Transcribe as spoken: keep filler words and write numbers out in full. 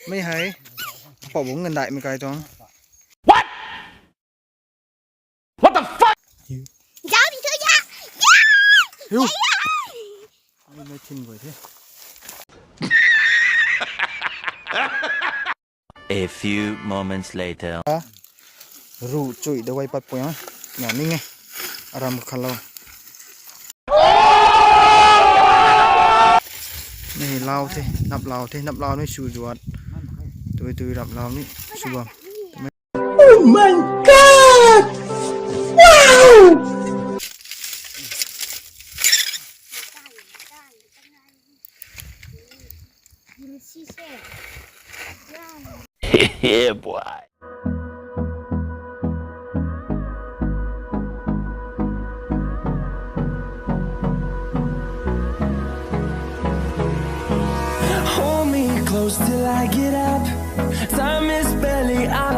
Mei hei. Pabung ngandaimei kai tuang. What? What the fuck? Zauc ni thu ya. Hiu. Ai, mei thin guay the. A few moments later. Ru chui da guay pat pui a. Nga ning e. Aram khat lou. Ni lau the, nap lau the, nap lau ni su zuat. Tui tui rap lau ni su bam. Oh my God! Wow! Yeah, boy. Hold me close till I get up. Time is barely on